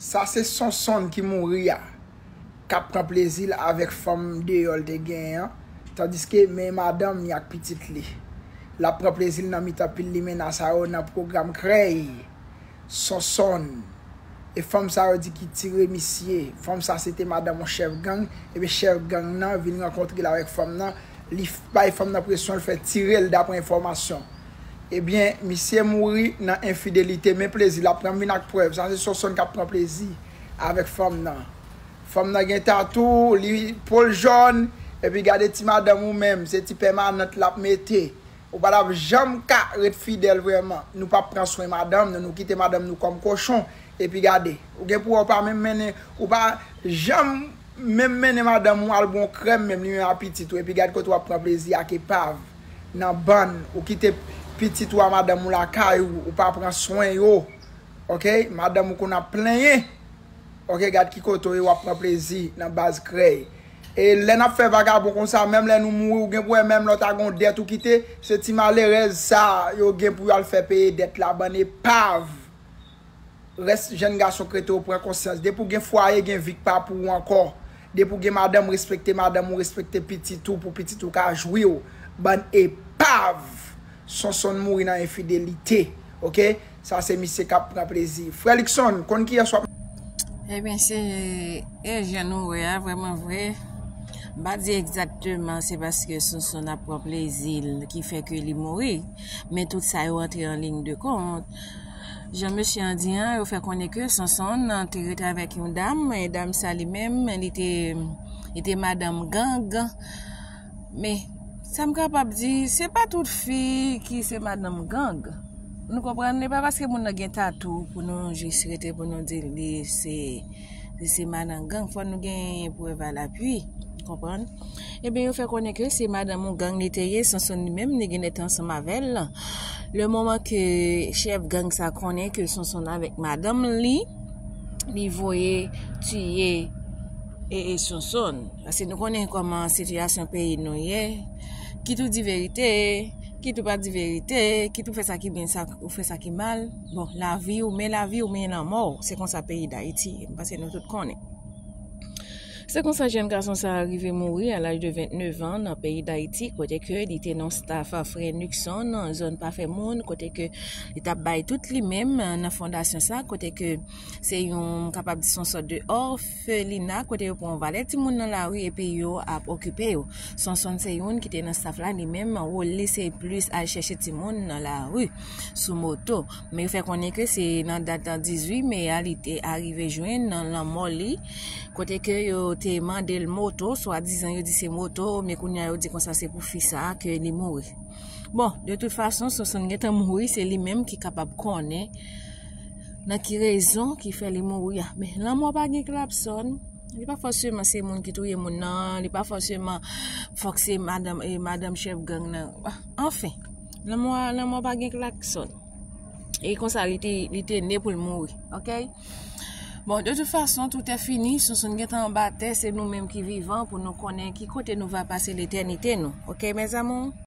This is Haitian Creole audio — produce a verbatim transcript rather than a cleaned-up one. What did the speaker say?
Sa se Sonsonn ki mouri a, k ap pran plezi l avèk fanm deyò l te genyen an, tandiske men madanm li ak pitit li. L ap pran plezi l nan mitan pil limena sa yo nan pwogram krèy. Sonsonn. E fanm sa yo di ki tire misye. Fanm sa se te madanm yon chèf gang, epi chèf gang nan vin rankontre l avèk fanm nan, li f-, bay fanm nan presyon, l fè tire l, daprè enfòmasyon. Ebyen, misye mouri nan enfidelite, men plezi l ap pran, m vin ak prèv. Sa se Sonsonn k ap pran plezi avèk fanm nan. Fanm nan gen tatou, li po l jòn, epi gade ti madanm ou menm, se ti pèmanant l ap mete. Ou pa t ap janm ka ret fidèl vrèman. Nou p ap pran swen madanm nou, nou kite madanm nou kòm kochon. Epi gade, ou gen pou wè ou pa menm mennen, ou pa janm menm mennen madanm ou al bon krèm menm li menm a pitit ou. Epi gad kote w ap pran plezi ak epav nan bann. Ou kite pitit ou a madanm ou lakay ou, ou pa pran swen yo. Oke? Madanm ou konn ap plenyen. Oke, gad ki kote w ye, w ap pran plezi nan baz krèy. E lè n ap fè vagabon konsa, menm lè nou mouri, ou gen pou wè menm lè w ta gen yon dèt ou kite, se ti malerèz sa yo gen pou y al fè peye dèt la, bann epav. Rès jèn gason k rete yo pran konsyans. Depi w gen fwaye, gen vi k pa pou ou ankò. Depi w gen madanm, respekte madanm ou, respekte pitit ou, pou pitit ou ka jwi w. Bann epav. Sonsonn mouri nan enfidelite. Oke? Sa se misye k ap pran plezi. Frè Luckson, konn kiyès w ap. Ebyen, se Eugène ou wè a, vrèman vre. M pa di egzakteman se paske Sonsonn ap pran plezi l ki fè ke li mouri. Men tout sa yo antre an liy de kont. Jan mesye an di an, yo fè konnen ke Sonsonn te rete avèk yon dam, e dam sa li menm, li te, li te madanm gang. Men, sa m kapab di, se pa tout fi ki se madanm gang. Nou konprann, e pa paske moun nan gen tatou pou nou jis rete pou nou di li se, li se madanm gang. Fò nou gen prèv a lapui, konprann? Ebyen, yo fè konnen ke se madanm yon gang li te ye, Sonsonn li menm, li genlè te ansanm avè l. Le moman ke chèf gang sa konnen ke Sonsonn avèk madanm li, li voye tiye e, e Sonsonn. Paske nou konnen kòman sitiyasyon peyi nou ye. Kit ou di verite, kit ou pa di verite, kit ou fè sa ki byen, sa, ou fè sa ki mal. Bon, lavi ou, men lavi ou, men lanmò w. Se konsa peyi Dayiti ye. M panse nou tout konnen. Se konsa jèn gason sa a rive mouri a laj de vennèf an nan peyi Dayiti, kote ke li te nan staff Frè Luckson, nan zòn Pa Fè Moun, kote ke li t ap bay tout li menm nan fondasyon sa, kote ke se yon, m kapab di, se yon sòt de òfelina, kote yo pran yon valè timoun nan lari epi yo ap okipe yo. Sonsonn se youn ki te nan staff la, li menm, wòl li se plis al chèche timoun nan lari sou moto. Men yo fè konnen ke se nan dat dizuit me a li te arive jwenn nan lanmò li, kote ke yo te mande l moto, swadizan yo di se moto, men kounye a yo di konsa se pou fi sa a ke li mouri. Bon, de tout fason, Sonsonn gentan mouri, se li menm ki kapab konnen nan ki rezon ki fè li mouri a. Men lanmò pa gen klakson. Li pa fòseman se moun ki touye moun nan, li pa fòseman fòk se madanm, e madanm chèf gang nan. Anfen, lanmò, lanmò pa gen klakson. E konsa li te, li te ne pou l mouri, oke? Bon, de tout fason, tout est fini. Sonsonn gentan anba tè, se nou menm ki vivan pou nou konnen ki kote nou va pase letènite nou. Oke, mes amours?